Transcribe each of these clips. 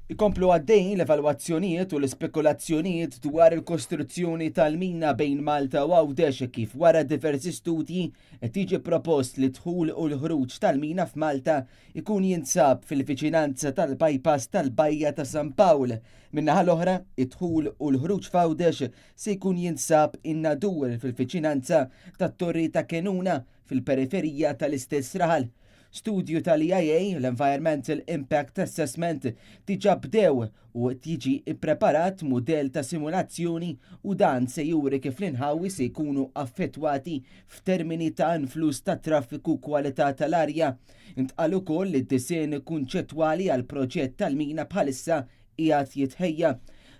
Ikomplu għaddejjin l-evalwazzjonijiet u l-ispekulazzjonijiet dwar il-kostruzzjoni tal-mina bejn Malta u Għawdex kif wara diversi studji qed jiġi propost li d-dħul u l-ħruġ tal-mina f'Malta jkun jinsab fil-viċinanza tal-bypass tal-Bajja ta' San Pawl. Min-naħa l-oħra, id-dħul u l-ħruġ f'Għawdex se jkun jinsab in-Nadur fil-viċinanza tat-Torri ta' Kenuna fil-periferija tal-istess raħal. Studju tal-EIA, l-Environmental Impact Assessment, diġà bdew u qed jiġi ppreparat mudell ta' simulazzjoni u dan se juri kif l-inħawi se jkunu affettwati f'termini ta' influss tat-traffiku u kwalità tal-arja. Intqal ukoll li d-disinn kunċettwali għall-proġett tal-mina bħalissa qiegħed jitħejja.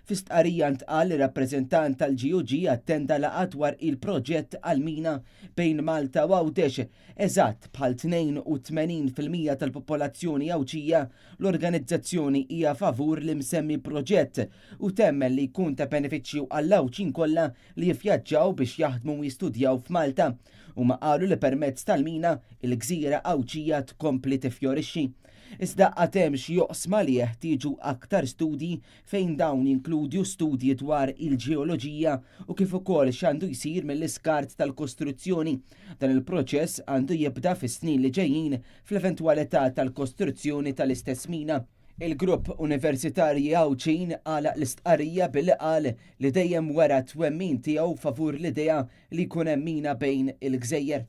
Fi stqarrija ntqal li rappreżentant tal-GUG attenda laqgħa dwar il-proġett għall-mina bejn Malta u Għawdex. Eżatt bħal 82% tal-popolazzjoni Għawdxija, l-organizzazzjoni hija favur l-imsemmi proġett u temmen li jkun ta' benefiċċju għall-Għawdxin kollha li jivvjaġġaw biex jaħdmu u jistudjaw f'Malta. Huma qalu li permezz tal-mina, il-gżira Għawdxija tkompli tiffjorixxi. Iżda għad hemm xi oqsma li jeħtieġu aktar studji fejn dawn jinkludu studji dwar il-ġeoloġija u kif ukoll x'għandu jsir mill-iskart tal-kostruzzjoni. Dan il-proċess għandu jibda fis-snin li ġejjin fl-eventwalità tal-kostruzzjoni tal-istess mina. Il-grupp Universitarji Għawdxin għalaq l-istqarrija billi qal li dejjem wera t-twemmin tiegħu favur l-idea li jkun hemm mina bejn il-gżejjer.